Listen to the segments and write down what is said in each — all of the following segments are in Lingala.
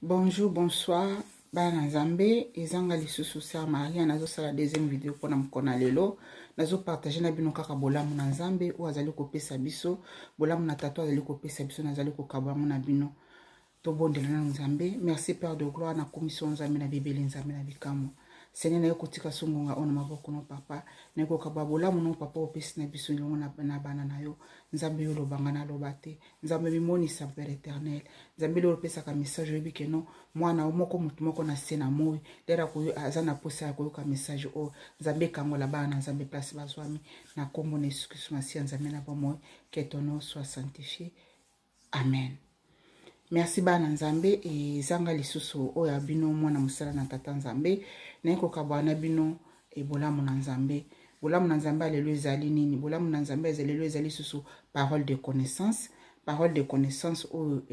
Bonjour, bonsoir bana Nzambe, ezanga lisusu sœur Maria. Nazosala deuxième vidéo mpona mokolo na lelo. Nazopartage na bino kaka bolamu na Nzambe oyo azali kopesa biso, bolamu na tata azali kopesa biso, nazali kokaba yango na bino. Tobondela nano Nzambe. Merci Père de gloire, nakomisi yo Nzambe na bibele, Nzambe na bikamwa. Seigneur, naye kotika so ngonga oyo na maboko no papa, naye kokaba bolamu no papa opesi na biso elongo na bana na yo. Nzambe, yo olobanga, naloba te. Nzambe, mimonisa, Père éternel. Nzambe, lelo opesaka message, oyebi ke no mwana moko, motu moko na se na moi lere aza na posa ya koyoka message oyo. Nzambe, ekangola bana na Nzambe place bazwami na nkombo na Yesu Kristu Masiya, Nzambe na bomoi. Que ton nom soit sanctifié, amen. Merci bana Nzambe. Ezanga lisusu oyo ya bino mwana mosala na tata Nzambe, naye kokabwana na bino ebolamu na Nzambe. Bolamu na Nzambe lelo ezali nini? Bolamu na Nzambe ezali lelo, ezali lisusu parole de connaissance. Parole de connaissance oyo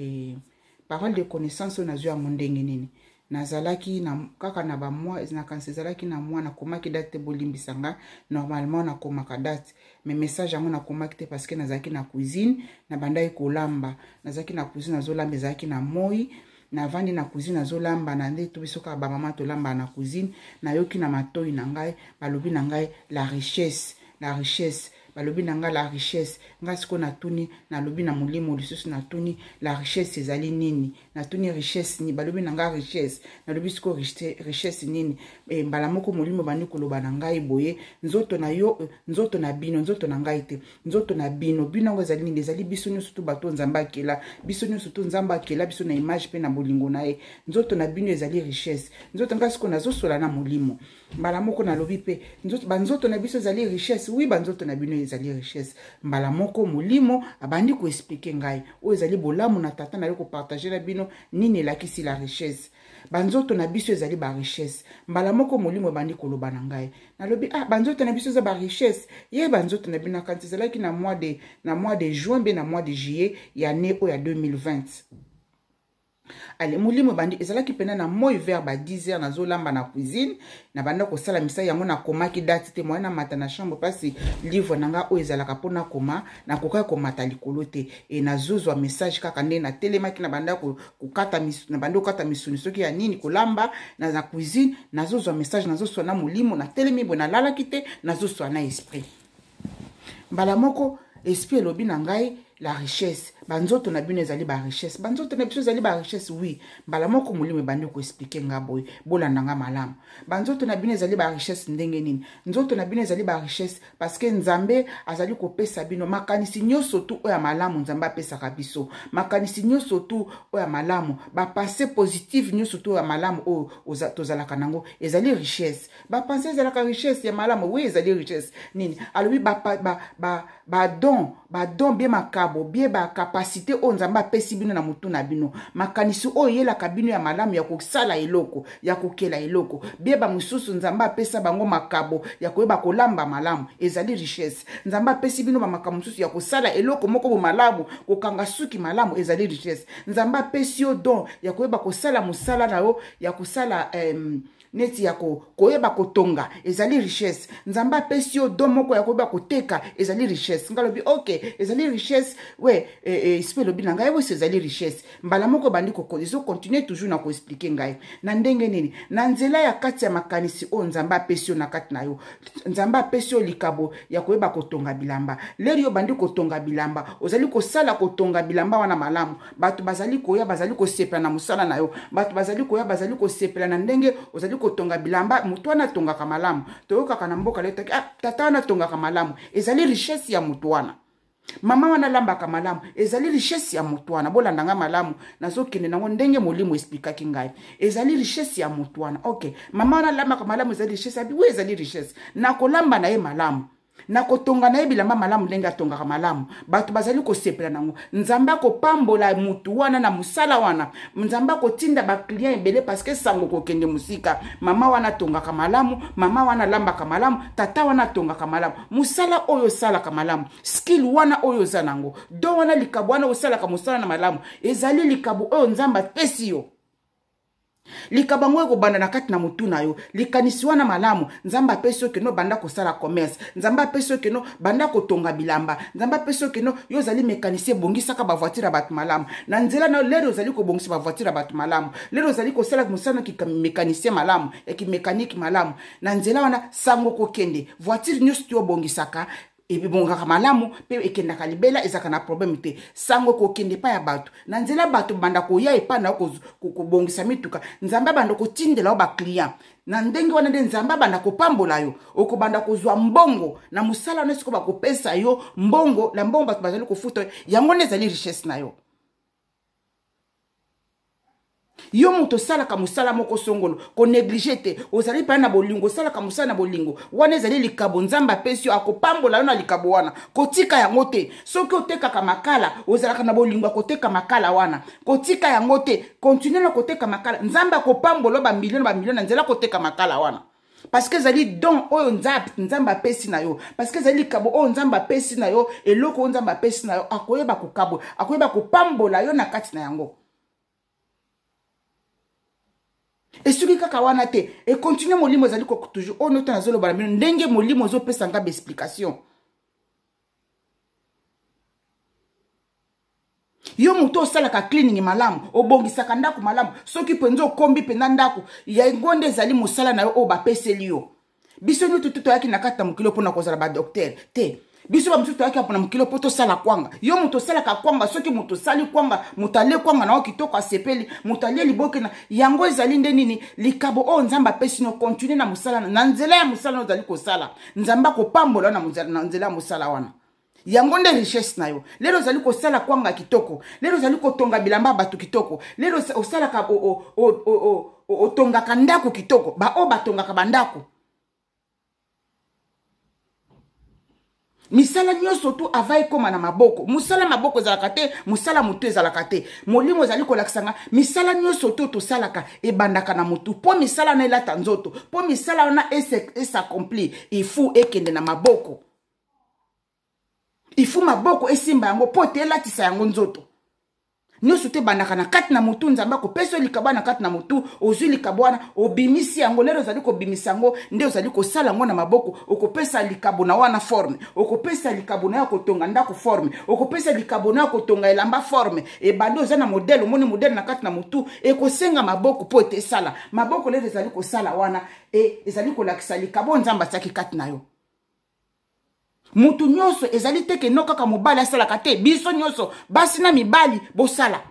parole de connaissance oyo nazwi yango ndenge nini? Nazalaki na, kaka na bamois, nakanisi ezalaki na mwa, nakomaki date te, bolimbisa nga. Normalement nakomaka date, mais message yango nakomaki te parce que nazalaki na cuisine, nabandaki kolamba. Nazalaki na cuisine nazolamba, ezalaki na moi, navandi na cuisine nazolamba na nde to biso kaka bamama tolamba na cuisine. Nayoki na matoi na ngai balobi na ngai la richesse, la richesse. Balobi na ngai la richesse. Ngai sikoyo natuni, nalobi na molimo lisusu, natuni la richesse ezali nini? Natuni richesse nini? Balobi na ngai richesse. Nalobi sikoyo richesse nini? Mbala moko molimo bandi koloba na ngai boye: nzoto na yo, nzoto na bino, nzoto na ngai te, nzoto na bino. Bino yango ezali nini? Ezali biso nyonso tu bato Nzambe akela biso nyonso tu. Nzambe akela biso na image mpe na bolingo na ye. Nzoto na bino ezali richesse. Nzoto, ngai sikoyo nazosola na molimo. Mbala moko nalobi mpe banzoto na biso ezali richesse. Oui, banzoto na bino ezali richesse. Mbala moko molimo abandi koexpliquer ngai oyo ezali bolamu na tata. Naye kopartager na bino nini elakisi la richesse. Banzoto na biso ezali barichesse. Mbala moko molimo ebandi koloba na ngai, nalobi: ah, banzoto na biso eza barichesse ye. Banzoto na bino, nakanisi ezalaki na mois de juin mpe na mois de juillet ya année oyo ya 2020. Ale, molimo ebandi, ezalaki mpena na moi vers ba 10 heures, nazolamba na cuisine, nabanda kosala misala yango. Nakomaki date te, moye namata na chambre mpasi livre na nga oyo ezalaka mpo nakoma, nakokaki komata likolo te. E nazozwa message kaka nde natelemaki, nabanda kokata, nabandi kokata misuni soki ya nini, kolamba na cuisine. Nazozwa message, nazoswa na molimo, natelemi boye, nalalaki te, nazoswa na esprit. Mbala moko esprit elobi na ngai la richesse, banzoto na bino ezali barichesse. Banzoto na biso ezali barichesse, oui. Mbala moko molimo ebandi koexpliquer nga boye, bolanda nga malamu. Banzoto na bino ezali barichesse ndenge nini? Nzoto na bino ezali barichesse parce que Nzambe azali kopesa bino makanisi nyonso tu oyo ya malamu. Nzambe apesaka biso makanisi nyonso tu oyo ya malamu, bapensées positives nyonso tu oyo ya malamu oyo tozalaka nango ezali richesse. Bapensées ezalaka richesse ya malamu, oui, ezali richesse. Nini alobi? Badon, badon bie makabo bie bacapacité oyo Nzambe apesi bino na motu na bino, makanisi oyo eyelaka bino ya malamu ya kosala eloko, ya kokela eloko bie. Bamosusu Nzambe apesa bango makabo ya koyeba kolamba malamu, ezali richesse. Nzambe apesi bino bamakambo mosusu ya kosala eloko moko bo malamu, kokanga suki malamu, ezali richesse. Nzambe apesi yo don ya koyeba kosala mosala na yo ya kosala neti ya koyeba kotonga, ezali richesse. Nzambe apesi yo don moko ya koyeba koteka, ezali richesse. Ngai alobi: ok, ezali richesse. We esprit elobi na ngai wesi ezali richesse. Mbala moko ebandi ezocontinuer toujours na koexpliquer ngai na ndenge nini, na nzela ya kati ya makanisi oyo Nzambe apesi yo na kati na yo. Nzambe apesi yo likabo ya koyeba kotonga bilamba. Leri yo bandi kotonga bilamba, ozali kosala kotonga bilamba wana malamu, bato bazali koya, bazali kosepela na mosala na yo. Bato bazali koya, bazali kosepela na ndenge ozali kotonga bilamba. Moto wana atongaka malamu, toyokaka na mboka letaki: ah, tata wana atongaka malamu, ezali richesse ya moto wana. Mama wana alambaka malamu, ezali richesse ya moto wana. Bolanda nga malamu, nazokende nango ndenge molimo expliquaki ngai. Ezali richesse ya moto wana. Ok, mama wana alambaka malamu, ezali richesse. Abi oui, ezali richesse na kolamba na ye malamu, na kotonga na ye bilamba malamu. Ndenge atongaka malamu, bato bazali kosepela nango. Nzambe akopambola mutu wana na mosala wana. Nzambe akotinda baclient ebele parce que sango kokende mosika: mama wana atongaka malamu, mama wana alambaka malamu, tata wana atongaka malamu. Mosala oyo osalaka malamu, skill wana oyo oza nango, don wana, likabo wana osalaka mosala na malamu, ezali likabo oyo Nzambe apesi yo. Likabo yango ekobanda na kati na motu na yo. Likanisi wana malamu, Nzambe apesi yo keno banda kosala commerce, Nzambe apesi yo keno banda kotonga bilamba, Nzambe apesi yo keno yo ozali mécanicien, bongisaka bavoiture ya bato malamu. Na nzela na yo lero ozali kobongisa bavoiture ya bato malamu, lero ozali kosala mosala ki mécanicien malamu, ya ki mécanique malamu. Na nzela wana sango kokende voiture nyonso ti obongisaka ebongaka malamu mpe ekendaka libela, ezalaka na problème te. Sango kokende epai ya bato, na nzela bato banda koya epai na yo kobongisa mituka, Nzambe abanda kotindela yo baclient. Na ndenge wana nde Nzambe abanda kopambola yo, okobanda kozwa mbongo na mosala wana. Sikoyo bakopesa yo mbongo, na mbongo bato bazali kofuta yango nde ezali richesse na yo. Yo moto osalaka mosala moko songolo, konéglige te, ozali mpenza na bolingo, osalaka mosala na bolingo wana, ezali likabo Nzambe apesi yo, akopambola yo na likabo wana, kotika yango te. Soki otekaka makala, ozalaka na bolingo ya koteka makala wana, kotika yango te, kontinue na koteka makala, Nzambe akopambola yo bamilio na bamilio na nzela koteka makala wana, parce que ezali don oyo Nzambe apesi na yo, parce que ezali likabo oyo Nzambe apesi na yo. Eloko oyo Nzambe apesi na yo, akoyeba kokabo, akoyeba kopambola yo na kati na yango. Esuki kaka wana te, ekontinue. Molimo ezali toujours oyo noto nazoloba na bino, ndenge molimo ezopesa nga baexplication. Yo moto osalaka cleaning malamu, obongisaka ndako malamu, soki mpenza okombi mpenza ndako, yango nde ezali mosala na yo oyo bapeseli yo. Biso nyonso toyaki na kati na mokili mpona kozala badoktere te. Biso bamosusu toyaki mpona mokili mpo tosala kwanga. Yo moto osalaka kwanga, soki moto osali kwanga, moto alie kwanga na yo kitoko, asepeli, moto alie liboke na yango, ezali nde nini? Likabo oyo Nzambe apesi no. Continue na mosala, na nzela ya mosala oyo ozali kosala, Nzambe akopambola na nzela ya mosala wana. Yango nde richesse na yo. Lelo ozali kosala kwanga kitoko, lelo ozali kotonga bilamba ya bato kitoko, lelo osalaka, otongaka ndako kitoko, baoyo batongaka bandako, misala nyonso tu ava ekóma na maboko. Mosala maboko ezalaka te, mosala motu ezalaka te. Molimo ezali kolakisa nga misala nyonso tu tosalaka ebandaka na motu. Mpo misala wana elata nzoto, mpo misala wana esaccomplir, ifu ekende na maboko, ifu maboko esimba yango mpo ete elatisa yango nzoto. Nyonso te ebandaka na kati na motu. Nzambe akopesa yo likabo na kati na motu, ozwi likabo wana, obimisi yango. Lelo ozali kobimisa yango, nde ozali kosala yango na maboko. Okopesa likabo na wana forme, okopesa likabo na yo kotonga ndako forme, okopesa likabo na yo kotonga elamba forme. Ebandi, oza na modele, omoni modele na kati na motu, ekosenga maboko mpo ete esala. Maboko lelo ezali kosala wana, e ezali kolakisa likabo Nzambe atiaki kati na yo. Mutu nyonso ezali te ke no kaka mobali asalaka te. Biso nyonso, basi na mibali, bosala.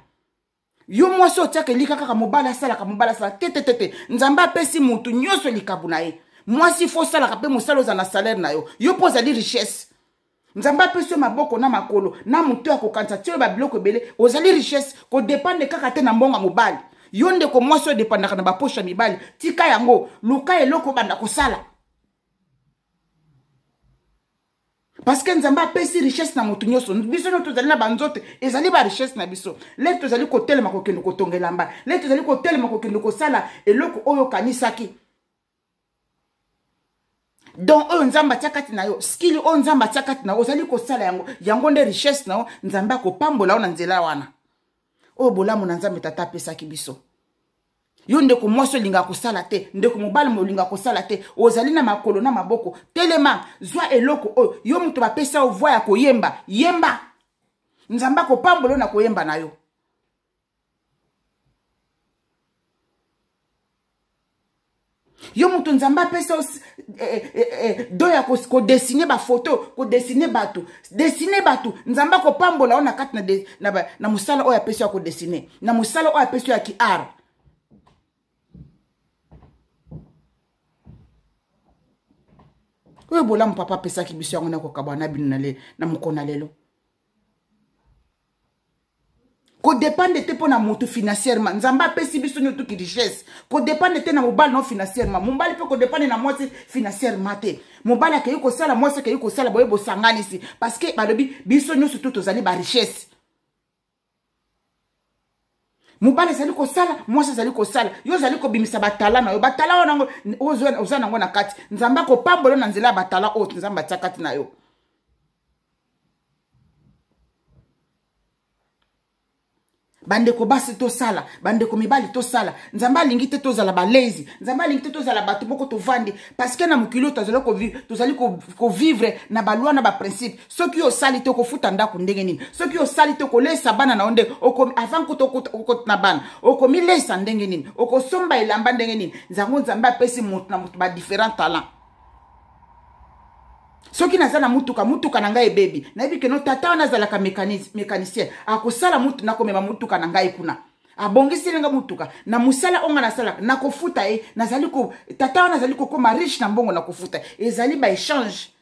Yo mwasi otiaka elika kaka mobali asalaka, mobali asalaka te, te, te, te. Nzambe apesi mutu nyonso likabo na ye. Mwasi fo osalaka mpe mosala, oza na salaire na yo, yo mpo ozali richesse. Nzambe apesi yo maboko na makolo na moto ya kokanisa, tio babiloko ebele, ozali richesse. Kodepande kaka te na mbongo ya mobali. Yo ndeko mwasi odepandaka na baposhe ya mibali, tika yango, luka eloko obanda kosala, parce que Nzambe apesi richesse na moto nyonso. Biso nyonso tozali na banzoto, ezali barichesse na biso. Lelo tozali kotelema kokende kotonga elamba, lelo tozali kotelema kokende kosala eloko oyo okanisaki, don oyo Nzambe atia kati na yo, skill oyo Nzambe atia kati na yo, ozali kosala yango, yango nde richesse na yo. Nzambe akopambola yo na nzela wana. Oyo bolamu na Nzambe Tata apesaki biso. Yo ndeko mwasi olingaka kosala te, ndeko mobali olingaka kosala te, ozali na makolo na maboko, telema, zwa eloko oyo. Yo moto bapesa yo voi ya koyemba, yemba, Nzambe akopambola yo na koyemba na yo. Yo moto Nzambe apesa yo don ya kodesine bafoto, kodesine bato, desine bato, Nzambe akopambola yo na kati na mosala oyo apesi yo ya kodesine, na mosala oyo apesi yo ya kiart. Oyo bolamu papa apesaki biso, yango nakokabwana na bino na mokolo na lelo. Kodepande te mpo na motu financièrement. Nzambe apesi biso nyonso ki richesse. Kodepande te na mobali no financièrement, mobali mpe kodepande na mwasi financièrement te. Mobali akei kosala, mwasi akei kosala, boye bosanganisi, parce que balobi biso nyonso tu tozali barichesse. Mobali azali kosala, mwasi azali kosala, yo ozali kobimisa batala na yo, batala wana yango oza nango na kati, Nzambe akopambola na nzela ya batala oyo Nzambe atia kati na yo. Bandeko basi tosala, bandeko mibali tosala. Nzambe alingi te tozala balezi, Nzambe alingi te tozala bato moko tovandi, parce que na mokili oyo tozali kovivre na baloi na baprincipe. Soki osali te, okofuta ndako ndenge nini? Soki osali te, okolesa bana na yo ndenge? Avant kuta okota na bana, okomilesa ndenge nini? Okosomba elamba ndenge nini? Nzango Nzambe apesi moto na moto badifférent talent. Soki naza na mutuka, mutuka na ngai ebebi, nayebi keno tata wana azalaka mécanicien, akosala mutu, nakomema mutuka na ngai kuna, abongiseli nga mutuka. Na mosala oyo nga nasalaka, nakofuta ye. Nazali ko tata wana azali kokoma riche na mbongo nakofuta. Ezali baéchange.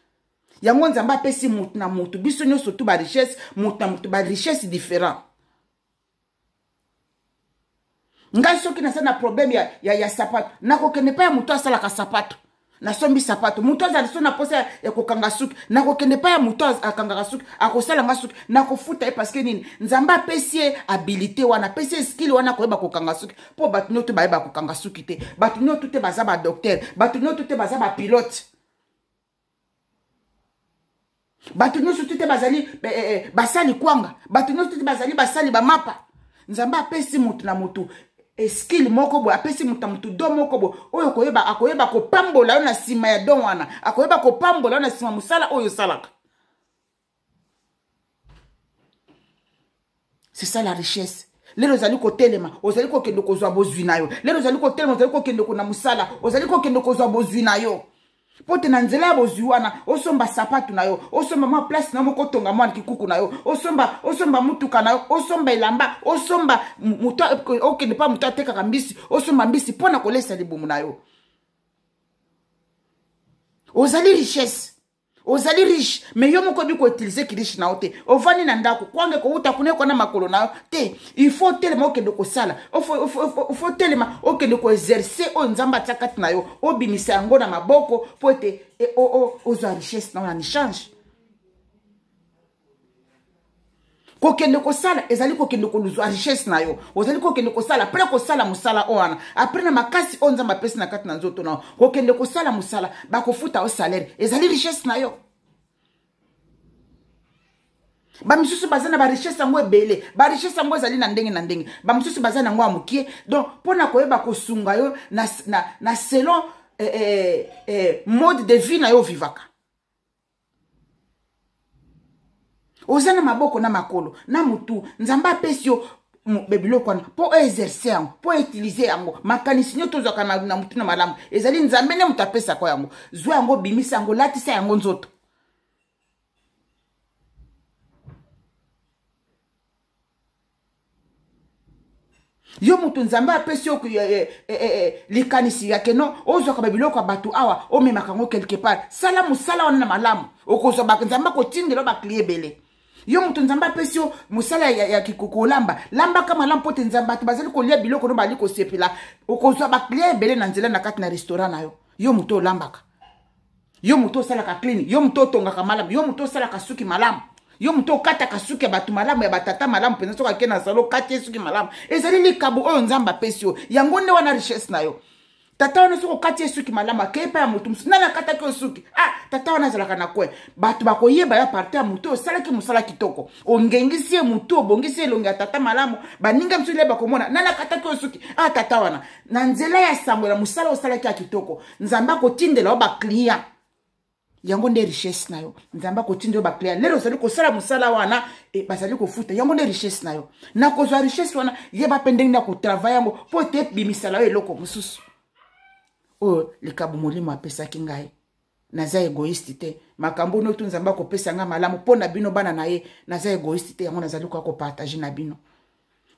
Yango Nzambe apesi motu na motu, biso nyonso tu barichesse, motu na motu barichesse différent. Ngai soki naza na problème ya sapato, nakokende epai ya moto asalaka sapato, nasombi sapato. Moto azali so na mposa ya kokanga suki, nakokende epai ya moto akangaka suki, akosala nga suki, nakofuta ye. Parce que nini? Nzambe apesi ye habilité wana, apesi ye skill wana, koyeba kokanga suki. Mpo bato nyonso te bayeba kokanga suki te, bato nyonso te baza badocteur, bato nyonso te baza bapilote, bato nyonso te bazali basali kwanga, bato nyonso te bazali basali bamapa. Nzambe apesi motu na motu skill moko boye, apesi moto na motu don moko boye oyo koyeba, akoyeba kopambola yo na nsima ya don wana, akoyeba kopambola yo na nsima mosala oyo osalaka. C'est ça la richesse. Lelo ozali kotelema, ozali kokende kozwa bozwi na yo. Lelo ozali kotelema, ozali kokende na mosala, ozali kokende kozwa bozwi na yo, mpo te na nzela ya bozwi wana osomba sapatu na yo, osomba mwa place na yo moko, otonga mwana kikuku na yo, osomba mutuka na yo, osomba elamba, osomba moto, okende mpa moto atekaka mbisi, osomba mbisi mpo na kolesa libumu na yo. Ozali richesse, ozali riche, mais yo moko oyebi koutiliser kiriche na yo te. Ovandi na ndako, kwanga ekowuta kuna, ekona makolo na yo te. Il faut otelema, okende kosala, faut otelema, okende koexercer oyo Nzambe atia kati na yo, obimisa yango na maboko mpo ete ozwa richesse na yo na échange. Kokende kosala ezali kokende koluzwa richesse na yo. Ozali kokende kosala, après kosala mosala oyo wana, après na makasi oyo Nzambe apesi na kati na nzoto na yo, kokende kosala mosala, bakofuta yo salaire, ezali richesse na yo. Bamisusu baza na barichesse yango ebele, barichesse yango ezali na ndenge na ndenge. Bamisusu baza na yango ya mokie. Donc mpona koyeba kosunga yo na selon mode de vie na yo ovivaka. Oza na maboko na makolo na mutu, Nzambe apesi yo biloko wana mpo oexercer yango, mpo outiliser yango. Makanisi nyonso tozwaka na mutu na malamu, ezali Nzambe nde moto apesaka yango. Zwa yango, bimisa yango, latisa yango nzoto. Yo moto Nzambe apesi yo likanisi ya keno ozwaka babiloko ya bato awa, omemaka yango quelque part, sala mosala wana na malamu, okozwa, Nzambe akotindela baclients ebele. Yo moto Nzambe apesi yo mosala ya kolamba, lambaka malamu mpo te Nzambe, bato bazali kolia biloko no, bazali kosepela, okozwa baclients ebele na nzela na kati na restaurant na yo. Yo moto olambaka, yo moto osalaka clean, yo moto otongaka malamu, yo moto osalaka suki malamu, yo moto okataka suki ya bato malamu, ya batata malamu mpenza, soki ake na salon, okati ye suki malamu, ezali likabo oyo Nzambe apesi yo. Yango nde wana richesse na yo. Tata wana, soki okati ye suki malamu, akei epai ya motu mosusu: "Nani akataki yo suki?" "Ah, tata wana azalaka na coin." Bato bakoyeba ya parte ya motu oyo osalaki mosala kitoko, ongengisi ye motu, obongisi elongi ya tata malamu. Baninga mosusu le bakomona: "Nani akataki yo suki?" "Ah, tata wana." Na nzela ya sango ya mosala osalaki ya kitoko, Nzambe akotindela yo baclient. Yango nde richesse na yo. Nzambe akotinda yo baclient. Lelo ozali kosala mosala wana, bazali kofuta, yango nde richesse na yo. Na kozwa richesse wana, yeba mpe ndenge na kotravailler yango mpo ete ebimisala yo eloko mosusu. Oyo likabo Molimo apesaki ngai, naza égoïste te. Makambo nyonso Nzambe akopesa ngai malamu mpo na bino bana na ye, naza égoïste te. Yango nazali koya kopartager na bino.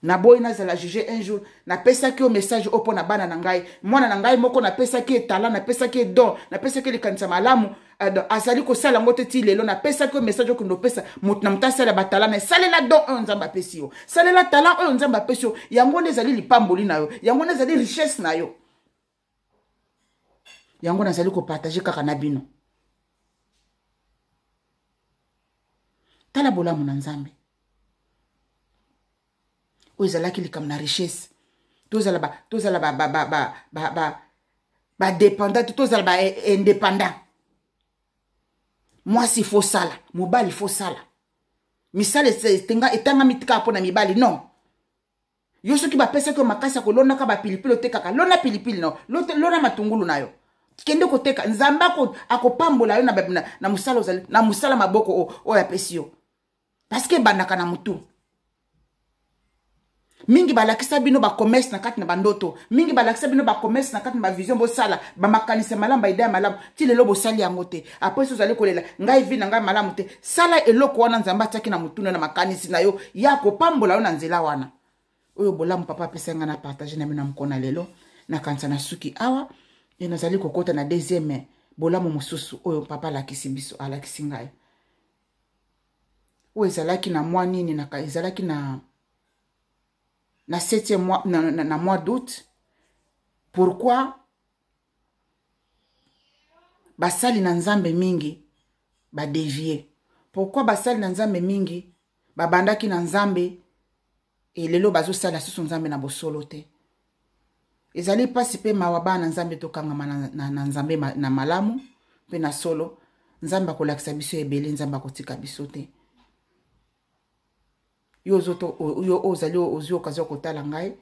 Naboyi nazala juge un jour. Napesaki yo message oyo mpo na bana na ngai. Mwana na ngai moko, napesaki ye talent, napesaki ye don, napesaki ye likanisa malamu, azali kosala yango te ti lelo. Napesaki yo message: okende opesa moto na moto asala batalent na. Salela don oyo Nzambe apesi yo, salela talent oyo Nzambe apesi yo. Yango nde ezali lipamboli na yo, yango nde ezali richesse na yo. Yango nazali kopartager kaka na bino. Tala bolamu na Nzambe. Oyo ezalaki likambo na richesse. Tozala badépendant te, tozala baindépendant. Mwasi faut sala, mobali faut sala. Misala etangami kaka mpo na mibali? Non. Yo soki bapesaki yo makasi ya kolonaka bapilipili, otekaka, lona pilipili na yo, lona matungulu na yo, kende koteka. Nzambe akopambola yo na mosala ozali na mosala maboko oyo apesi yo, parce que ebandaka na motu. Mingi balakisa bino bacommerce na kati na bandoto, mingi balakisa bino bacommerce na kati na bavision. Bosala bamakanisi ya malamu, baidée ya malamu, ti lelo bosali yango te. Après so ozali kolela: "Ngai vie na ngai malamu te." Sala eloko wana Nzambe atiaki na motuna na makanisi na yo, ya kopambola yo na nzela wana. Oyo bolamu papa apesa ngai, na partage na bino na mokona lelo. Nakanisa na suki awa e, nazali kokɔta na deuxième bolamu mosusu oyo papa alakisi biso, alakisi ngai, oyo ezalaki na mwa nini, ezalaki na septième mois, na mois d'août. Pourquoi basali na Nzambe mingi badévier? Pourquoi basali na Nzambe mingi babandaki na Nzambe e lelo bazosala susu Nzambe na bosolo te? Ezali mpasi mpe mawa. Bana na Nzambe, tokangama na Nzambe na malamu mpe na solo. Nzambe akolakisa biso ebele, Nzambe akotika biso te. Yo ozali ozwi occasion kotala ngai,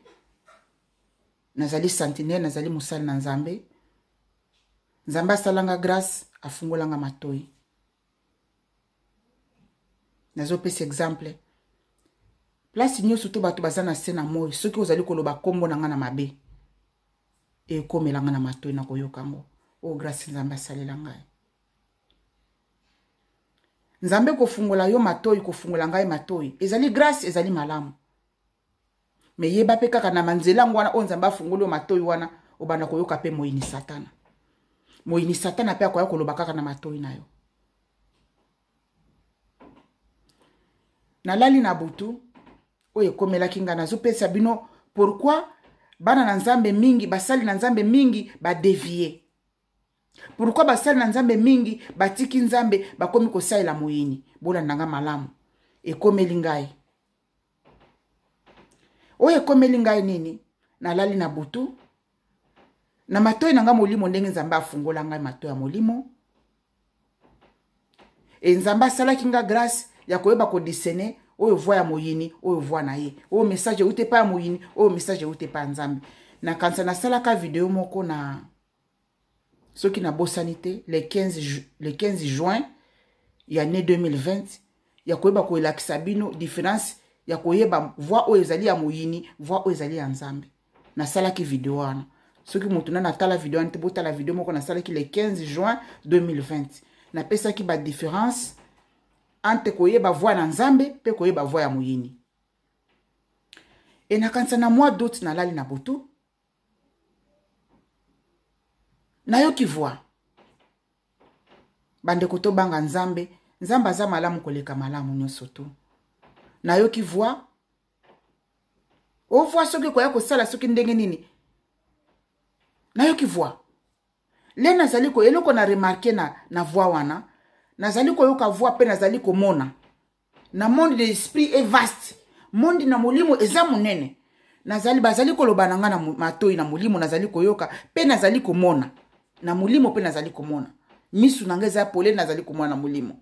nazali sentinelle, nazali mosali na Nzambe. Nzambe asalanga grâce, afungolanga matoi. Nazopesa exemple: place nyonso to bato baza na se na moi, soki ozali koloba nkombo na ngai na mabe, ekomela ngai na matoi, na koyoka yango. Oyo grâce Nzambe asalela ngai. Nzambe kofungola yo matoi, kofungola ngai matoi, ezali grâce, ezali malamu. Mais yeba mpe kaka na manzela yango wana oyo Nzambe afungoli yo matoi wana, obanda koyoka mpe moyini Satana. Moyini Satana mpe akoya koloba kaka na matoi na yo. Nalali na butu, oyo ekomelaki ngai, nazopesa bino pourquoi bana na Nzambe mingi, basali na Nzambe mingi badévier, pourquoi basali na Nzambe mingi batiki Nzambe, bakomi kosalela moyini. Bolanda nga malamu. Ekomeli ngai oyo, ekomeli ngai nini? Nalali na butu, na matoi na ngai molimo, ndenge Nzambe afungola ngai matoi ya molimo e, Nzambe asalaki nga grâce ya koyeba kodiscerner oyo voix ya moyini, oyo voix na ye, oyo message euti epai ya moyini, oyo message euti epai ya Nzambe. Nakanisa nasalaka video moko na, soki nabosani te, le 15 juin ya année 2020, ya koyeba koelakisa bino différence ya koyeba voix oyo ezali ya moyini, voix oyo ezali ya Nzambe. Nasalaki video wana. Soki moto nani atala video wana te, botala video moko nasalaki le 15 juin 2020. Napesaki badifférence entre koyeba voix na Nzambe mpe koyeba voix ya moyini. E, nakanisa na mois d'août, nalali na butu, nayoki voix. Bandeko, tobanga Nzambe. Nzambe aza malamu koleka malamu nyonso tu. Nayoki voix o voix soki koya kosala soki ndenge nini. Nayoki voix le, nazali ko eloko na remarquer na voix wana, nazali koyoka voix mpe nazali komona na monde de l'esprit est vaste. Monde na molimo eza monene. Nazali, bazali koloba na ngai na matoi na molimo, nazali koyoka mpe nazali komona na molimo mpe nazali komona. Misu na ngai eza polele, nazali komona na molimo.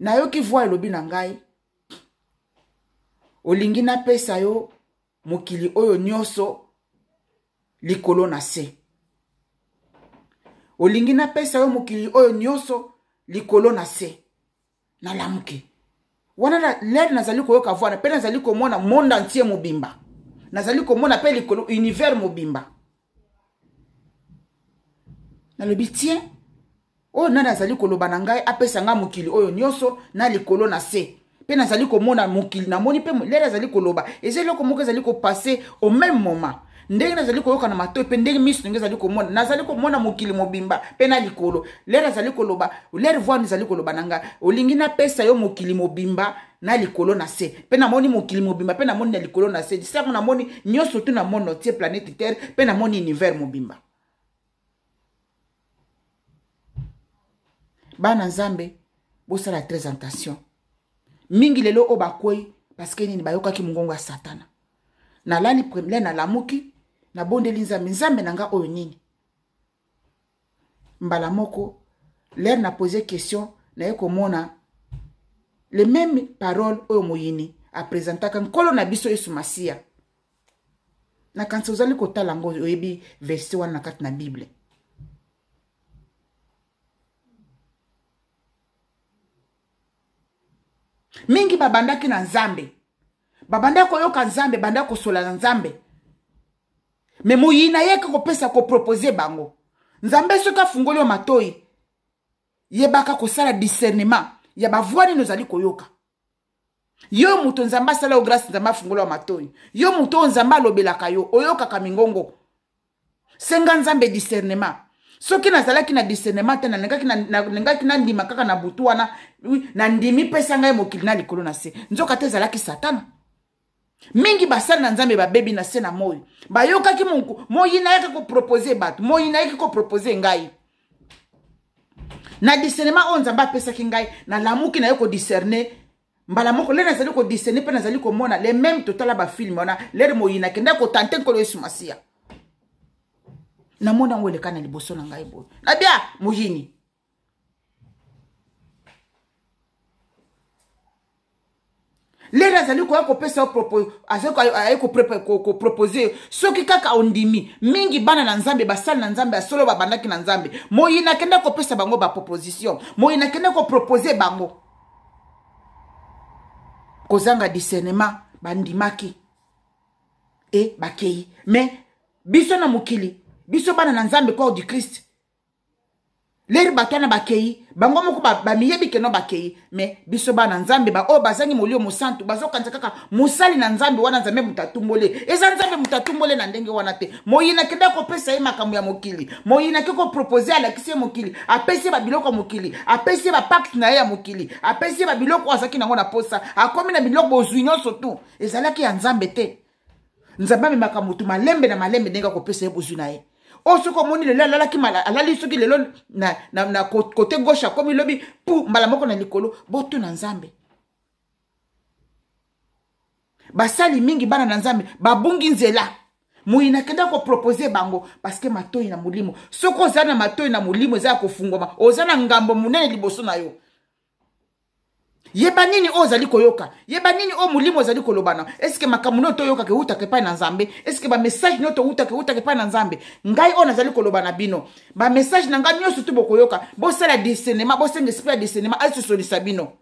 Nayoki voix elobi na ngai: "Olingi napesa yo mokili oyo nyonso, likolo na se? Olingi napesa yo mokili oyo nyonso, likolo na se?" Nalamuki wana l'heure nazali koyoka voix mpe nazali komona monde entier mobimba, nazali komona mpe likolo, univers mobimba. Nalobi: "Tien, oyo nani azali koloba na ngai apesa ngai mokili oyo nyonso na likolo na se?" Mpe nazali komona mokili, namoni mpe l'heure azali koloba, eza eloko moko ezali kopasser au même moment. Ndenge nazali koyoka na matoi mpe ndenge miso ndenge ezali komona, nazali komona mokili mobimba mpe na likolo. L'heure azali koloba, l'heure voix ezali koloba na ngai: "Olingi napesa yo mokili mobimba na likolo na se?" Mpe namoni mokili mobimba mpe namoni na likolo na se. Sango namoni nyonso tu, namoni otie planète Terre mpe namoni univers mobimba. Bana Nzambe, bosala très attention. Mingi lelo oyo bakwei parce que nini? Bayokaki mongongo ya Satana. Nalali le, nalamuki, nabondeli Nzambe: "Nzambe na nga, oyo nini?" Mbala moko, l'heure na pose question, naye komona le même parole oyo moyini apresentaka Nkolo na biso Yesu Masiya. Nakanisi ozali kotala yango, oyebi verse wana na kati na Bible. Mingi babandaki na Nzambe, babandaki koyoka Nzambe, bandaki kosola na Nzambe, me moyini ayaki kopesa, kopropose bango. Nzambe soki afungoli yo matoi, yebaka kosala discernement ya bavoi nini ozali koyoka. Yo moto Nzambe asala yo grâce, Nzambe afungola yo matoi, yo moto oyo Nzambe alobelaka yo, oyokaka mingongo, senga Nzambe discernement. Soki nazalaki na discernement te, nalingaki nandima kaka na butu wana, nandimi, pesa ngai mokili na likolo na se, nzoka te ezalaki Satana. Mingi basali na Nzambe babebi na se na moi. Bayokaki moyini ayaki kopropose bato, moyini ayaki kopropose ngai. Na discernement oyo Nzambe apesaki ngai, nalamuki naye kodiscerne mbala moko. Lere nazali kodiscerne mpe nazali komona le meme. Totala bafilme wana, lere moyini akenda kotante Nkolo Yesu Masiya, namoni yango eleka na liboso na ngai boye, nabia moyini. Lere azali koya kopesa yo, aye kopropose, soki kaka ondimi. Mingi bana na Nzambe, basali na Nzambe ya solo, babandaki na Nzambe, moyini akende kopesa bango baproposition, moyini akende kopropose bango. Kozanga discernement, bandimaki e bakei. Mais biso na mokili, biso bana na Nzambe, corps du Christ, leri bato wana bakei, bango moko bamiyebi keno bakei. Me biso bana Nzambe, baoyo bazangi Molio Mosantu, bazokanisa kaka mosali na Nzambe wana, Nzambe moto atumboli. Eza Nzambe moto atumboli na ndenge wana te. Moyini akenda kopesa ye makambo ya mokili, moyini ake kopropose, alakisi ye mokili, apesi ye babiloko ya mokili, apesi ye bapacte na ye ya mokili, apesi ye babiloko oyo azalaki nango na posa. Akomi na biloko, bozwi nyonso tu ezalaki ya Nzambe te. Nzambe amemaka motu malembe na malembe ndenge akopesa ye bozwi na ye. Oyo soki omoni lelo alalaki, alali soki lelo na kote gauche, akomi lobi pu mbala moko na likolo. Botuna Nzambe. Basali mingi, bana na Nzambe, babungi nzela. Moyini akenda kopropose bango, parceke matoi na molimo, soki oza na matoi na molimo eza ya kofungwama, oza na ngambo monene liboso na yo. Yeba nini oyo ozali koyoka, yeba nini oyo molimo ozali kolobana. Eske makambo nio toyokaka eutaka epai na Nzambe? Eske bamessage nio toutaka eutaka epai na Nzambe? Ngai oyo nazali koloba na bino, bamessage na ngai nyonso tu bokoyoka, bosala discernement, bosenga esprit ya discernement asosolisa bino.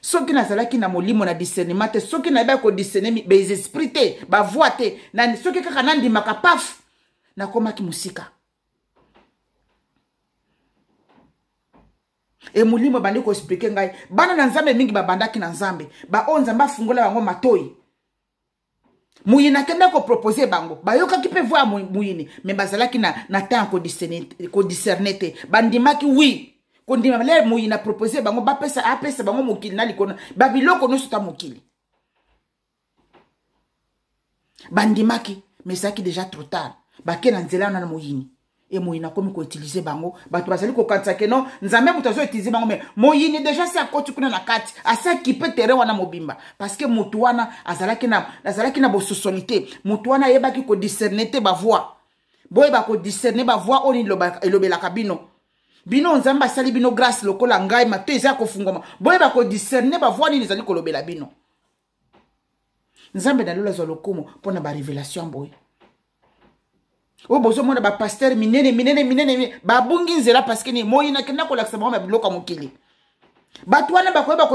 Soki nazalaki na molimo na discernement te, soki nayebaki kodiscerne baesprit te, bavoi te, soki kaka nandimaka, paf, nakomaki mosika. E molimo ebandi koexplike ngai, bana na Nzambe mingi babandaki na Nzambe, baoyo Nzambe afungola bango matoi, moyini akenda kopropose bango, bayokaki mpe voi ya moyini, me bazalaki na temps ya kodiscerne te. Bandimaki wi kondima lere moyini apropose bango, bapesa, apesa bango mokili na likolo, babiloko nyonso ta mokili. Bandimaki, mais ezalaki déjà trop tard. Bake na nzela wana na moyini, e moyini akomi koutilize bango. Bato bazali kokanisa ke non, Nzambe moto azoutilize bango, mais moyini déjà se akoti kuna na kati, asi akipe terrain wana mobimba, parce que motu wana azalaki na bososoli te. Motu wana ayebaki kodiscerne te bavoi. Boyeba kodiscerne bavoi oyo nini elobelaka bino. Bino Nzambe asali bino grâce lokola ngai, mato eza kofungwama, boyeba kodiscerne bavoi nini ezali kolobela bino. Nzambe na lola azwa lokumu mpo na barevelation boye oyo bozomona. Bapaster minene minene minene babungi nzela, parceke nini? Moyini akenda kolakisa bango na biloko ya mokili. Bato wana bakoyeba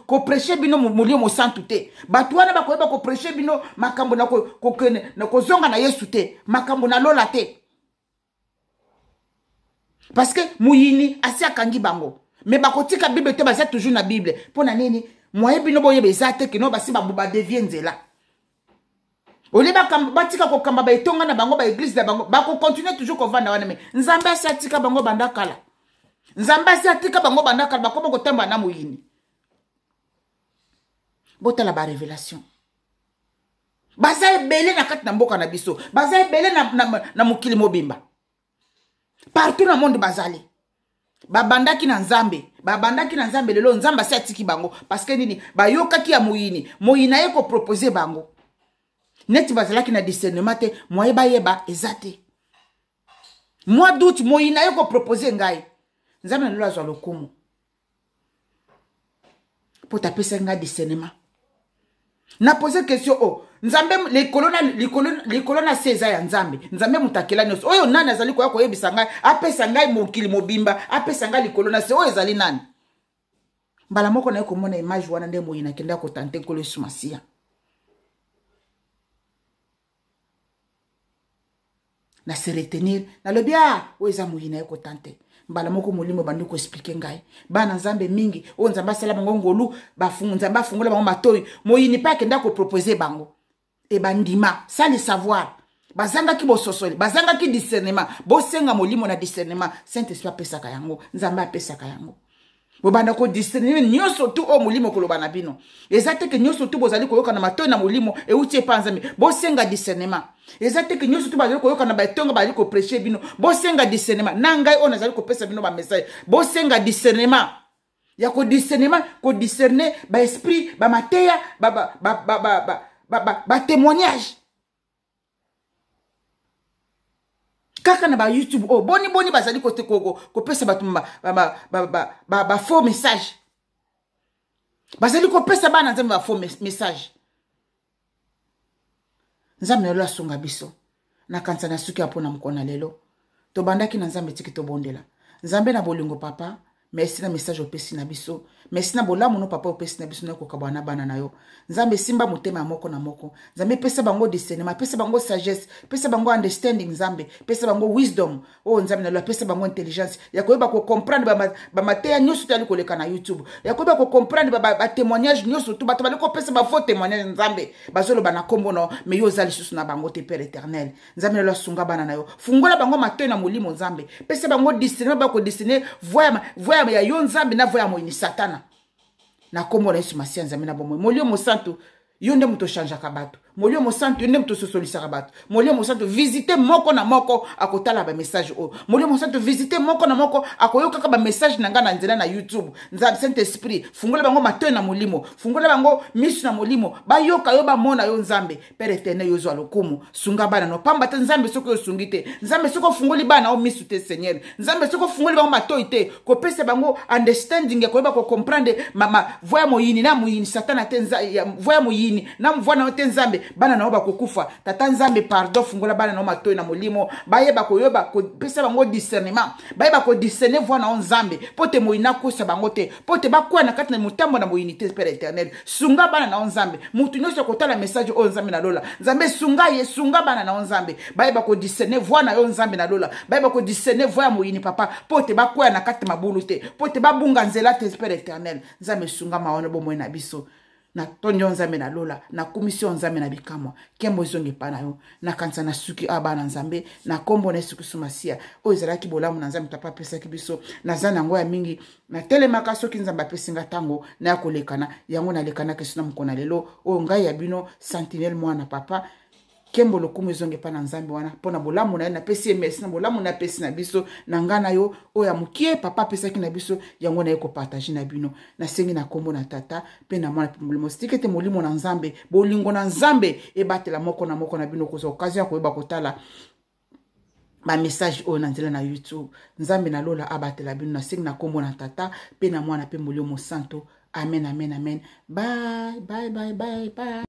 kopreshe bino Molio Mosantu te. Bato wana bakoyeba kopreshe bino makambo na kozonga na Yesu te, makambo na lola te, parce que moyini asi akangi bango. Me bakotika Bible te, baza toujours na Bible. Mpo na nini? Moye bino boyeba eza te kino basi badevie nzela. Olie batika kokamba baetonga na bango, baeglise na bango, bakokontinue toujours kovanda wana. Me Nzambe asi atika bango banda kala, Nzambe asi atika bango banda kala, bakoma kotambola na moyini. Botala barevelation. Baza ebele na kati na mboka na biso, baza ebele na mokili mobimba, partout na monde bazali. Babandaki na Nzambe, babandaki na Nzambe, lelo Nzambe asi atiki bango, parce que nini? Bayokaki ya moyini. Moyini aye kopropose bango, neti bazalaki na discernement te, moye bayeba eza te. Mois d'août, moyini aye kopropose ngai. Nzambe na lelo azwa lokumu mpo tapesaki ngai discernement. Na pose question o oh, Nzambe likolo na likolo likolo na se eza ya Nzambe. Nzambe moto akela nyonso. Oyo nani azali koya koyebisa ngai, apesa ngai mokili mobimba, apesa ngai likolo na se, oyo ezali nani? Mbala moko naye komona image wana nde moyini akenda kotante Nkolo Yesu Masiya. Na se retenir, nalobi a oyo eza moyini aye kotante. Mbala moko molimo ebandi koexplike ngai, bana Nzambe mingi oyo Nzambe asala bango ngolu, Nzambe afungola bango matoi, moyini mpe akenda kopropose bango e bandima sans le savoir. Bazangaki bososoli, bazangaki discernement. Bosenga molimo na discernement. Saint Esprit apesaka yango, Nzambe apesaka yango. Bobanda kodiscerne nyonso tu oyo molimo koloba na bino. Eza te ke nyonso tu bozali koyoka na matoi na molimo euti epa Nzambe. Bosenga discernement. Eza te ke nyonso tu bazali koyoka na batonga bazali kopreche bino. Bosenga discernement. Na ngai oyo nazali kopesa bino bamessage, bosenga discernement ya kodiscernement, kodiscerne baesprit, bamateya, batémoignage kaka na bayoutube oyo. Boni boni bazali kopesa bato bafaux message, bazali kopesa bana Nzambe bafaux message. Nzambe na lelo asunga biso. Nakanisa na suki ya mpona mokolo na lelo tobandaki na Nzambe. Tiki tobondela Nzambe na bolingo. Papa, merci na message opesi na biso. Merci na bolamu no papa opesi na biso na kokabwana na bana na yo. Nzambe, simba motema ya moko na moko. Nzambe, pesa bango discernement, pesa bango sagesse, pesa bango understanding. Nzambe, pesa bango wisdom. Oyo Nzambe na lo apesa bango intelligence ya koyeba kocomprendre bamateya nyonso toyali koleka na YouTube, ya koyeba kocomprendre batémoignage nyonso tu bato bali kopesa, bafaux témoignage. Nzambe, bazoloba na nkombo no, mais yo oza lisusu na bango te. Père éternel, Nzambe na lo asunga bana na yo, fungola bango matoi na molimo. Nzambe, pesa bango discernement, bakodiscerner voix ya yo Nzambe na voix ya moyini Satana, na nkombo na Yesu Masiya. Nzambe na bomoi, Molimo Mosantu, yo nde moto ochangeaka bato. Molimo Mosantu, yo nde moto ososolisaka bato. Molimo Mosantu, visite moko na moko akotala bamessage oyo. Molimo Mosantu, visite moko na moko akoyokaka bamessage na ngai na nzela na YouTube. Nzambe, Saint Esprit, fungola bango matoi na molimo, fungola bango miso na molimo, bayoka yo, bamona yo. Nzambe Père éternel, yo ozwa lokumu. Sunga bana no, pamba te Nzambe, soki osungi te, Nzambe, soki ofungoli bana o misu te, Seigneur Nzambe, soki ofungoli bango matoi te, kopesa bango understanding ya koyeba kocomprendre voix ya moyini na moyini Satana te, voix ya moyini na voix na yo te, Nzambe, bana na yo bakokufa. Tata Nzambe, pardon, fungola bana na yo matoi na molimo, bayeba koyeba, kopesa bango discernement, bayeba kodiscerne voix na yo Nzambe, mpo te moyini akosa bango te, mpo te bakwea na kati na motambo na moyini te. Père éternel, sunga bana na yo Nzambe. Motu nyonso akotala message oyo, Nzambe na lola, Nzambe, sunga ye, sunga bana na yo Nzambe, bayeba kodiscerne voix na yo Nzambe na lola, bayeba kodiscerne voix ya moyini, papa, mpo te bakwea na kati mabulu te, mpo te babunga nzela te. Père éternel, Nzambe, sunga mawa na bomoi na biso. Natondi yo Nzambe na lola, nakumisi yo Nzambe na bikamwa. Nkembo ezonga epai na yo. Nakanisa na suki awa, bana Nzambe, na nkombo na Yesu Kristu Masiya. Oyo ezalaki bolamu na Nzambe papa apesaki biso. Naza na yango ya mingi, natelemaka soki Nzambe apesi nga ntango naya kolekana yango, nalekanaki so na mokolo na lelo oyo. Ngai ya bino Sentinelle, mwana papa. Nkembo, lokumu ezonga epai na Nzambe wana mpo na bolamu na ye. Napesi ye merci na bolamu na apesi na biso. Na ngai na yo oyo ya mokie papa apesaki na biso, yango naye kopartage na bino. Nasengi na nkombo na Tata mpe na Mwana mpe Molimo. Tika ete molimo na Nzambe, bolingo na Nzambe ebatela moko na moko na bino kozwa occasion ya koyeba kotala bamessage oyo na nzela na YouTube. Nzambe na lola abatela bino. Nasengi na nkombo na Tata mpe na Mwana mpe Molimo Mosantu. Amen, amen, amen. Bye bye bye bye bye.